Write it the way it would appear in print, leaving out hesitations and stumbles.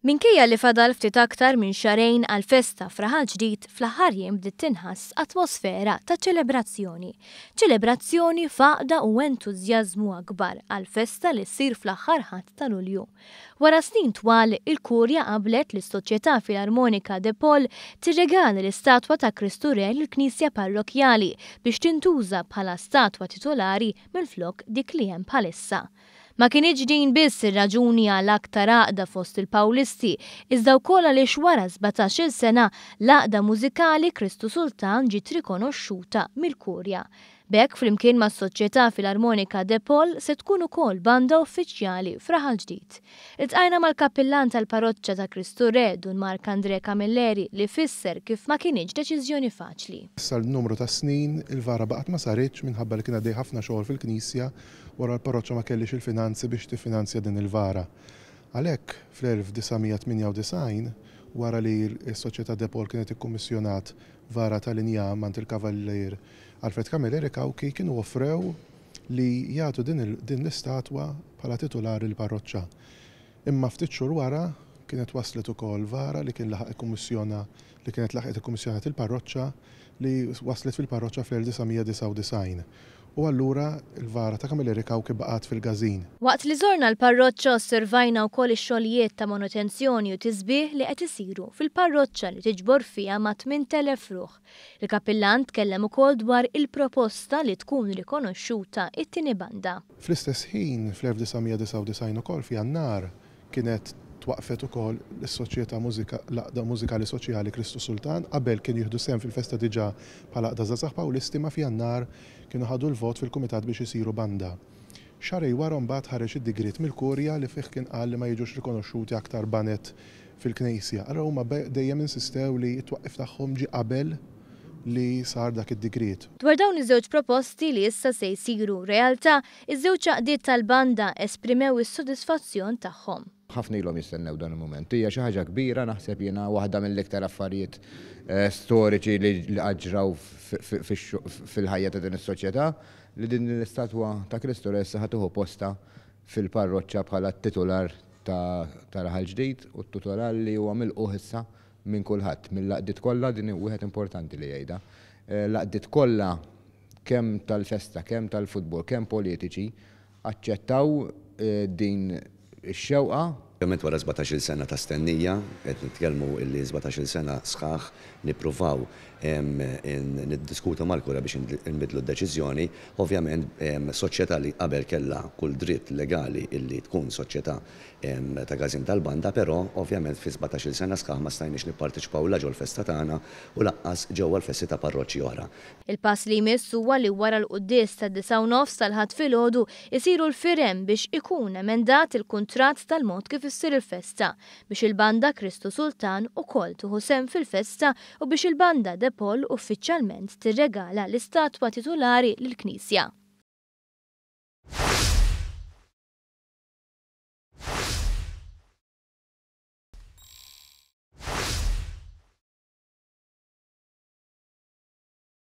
Minkejja li fadal ftit aktar minn xahrejn għall-festa f'Raħal Ġdid, fl-aħħar jiem bdiet tinħass atmosfera ta' ċelebrazzjoni. Ċelebrazzjoni f'għaqda u entużjażmu akbar għall-festa li ssir fl-aħħar Ħadd ta' Lulju. Wara snin twal, il-Kurja qablet li s-Soċjetà Filarmonika De Paul tirregala l-istatwa ta' Kristu Re lill-Knisja Parrokkjali biex tintuża bħala statwa titolari minflok dik li hemm bħalissa. Ma kinitx din biss ir-raġuni għal aktar għaqda fost il-Pawlisti, iżda wkoll għaliex wara 17-il sena l-għaqda mużikali Kristu Sultan ġiet rikonoxxuta mill-Kurja. B'hekk flimkien mas-Soċjetà Filarmonika De Paul se tkun ukoll banda uffiċjali f'Raħal Ġdid. Iltqajna mal-Kappillan tal-Paroċċa ta' Kristu Re, Dun Marc André Camilleri li fisser kif ma kinitx deċiżjoni faċli. Issa l-numru ta' snin il-vara baqgħet ma saritx minħabba li kien għaddej ħafna xogħol fil-knisja wara l-parroċċa ma kellhiex il-finanzi biex tiffinanzja din il-vara. Għalhekk, fl-1998, wara li s-Soċjetà De Paul kienet ikkummissjonat vara tal-injam għand il-Kavallier Alfred Camilleri Cauchi kienu offrew li jagħtu din l-istatwa bħala titulari lill-parroċċa. Imma ftit xhur wara kienet waslet ukoll vara li kien laħaq ikkummissjona li kienet laħqet ikkummissjonat il-parroċċa li waslet fil-parroċċa fl-1999. U allura l-vara ta' Camilleri Cauchi baqgħet fil-każin. Waqt li żorna l-parroċċa osservajna wkoll ix-xogħlijiet ta' manutenzjoni u tisbiħ li qed isiru fil-parroċċa li tiġbor fiha mat-8,000 ruħ. Il-kappillan tkellem ukoll dwar il-proposta li tkun rikonoxxuta t-tieni banda. Fl-istess ħin, fl-1999 ukoll f'Jannar, kienet twaqqfet ukoll is-Soċjetà Mużika l-Għaqda Mużikali Soċjali Kristu Sultan. Qabel kienu jieħdu sehem fil-festa diġà bħala Għaqda Żgħażagħ Pawlisti ma f'Jannar kienu ħadu l-vot fil-kumitat biex isiru banda. Xahrejn wara mbagħad ħareġ id-digriet mill-Kurja li fih kien qal li ma jiġux rikonoxxuti aktar baned fil-Knisja. Allura huma dejjem insistew li t-twaqqif tagħhom ġie qabel li sar dak id-digriet. Dwar dawn iż-żewġ proposti li issa se jsiru realtà, iż-żewġ għaqdiet tal-banda esprimew is-sodisfazzjon tagħhom. Ħafna ilhom jistennew dan il-mument. Hija xi ħaġa kbira naħseb jiena waħda mill-iktar affarijiet storiċi li qatt ġraw fil-ħajja ta' din is-soċjetà li din l-istatwa ta' Kristu Re issa ħa tieħu postha fil-parroċċa bħala t-titular ta' Raħal Ġdid u t-tutoral li huwa milqugħ issa minn kulħadd, mill-għaqdiet kollha, din wieħed importanti li jgħidha. L-għaqdiet kollha kemm tal-festa, kemm tal-futbol, kemm politiċi, aċċettaw din ix-xewqa. Ovvjament wara 17-il sena ta' stennija, qed nitkellmu illi 17-il sena sħaħ nippruvaw niddiskutu mal-Kurja biex inbiddlu d-deċiżjoni, ovvjament soċjetà li qabel kellha kull dritt legali illi tkun soċjetà ta' każin tal-banda, però ovvjament fi 17-il sena sħaħ ma stajniex nipparteċipaw la ġol-festa tagħna u lanqas ġewwa l-festi ta' parroċċi oħra. Il-pass li jmiss huwa li wara l-quddies tad-disgħa u nofs tal-Ħadd filgħodu jsiru l-firem biex ikun emendat il-kuntratt tal-mod kif issir il-festa, biex il-Banda Kristu Sultan ukoll tieħu sehem fil-festa u biex il-Banda De Paul uffiċjalment tirregala l-istatwa titulari lill-Knisja.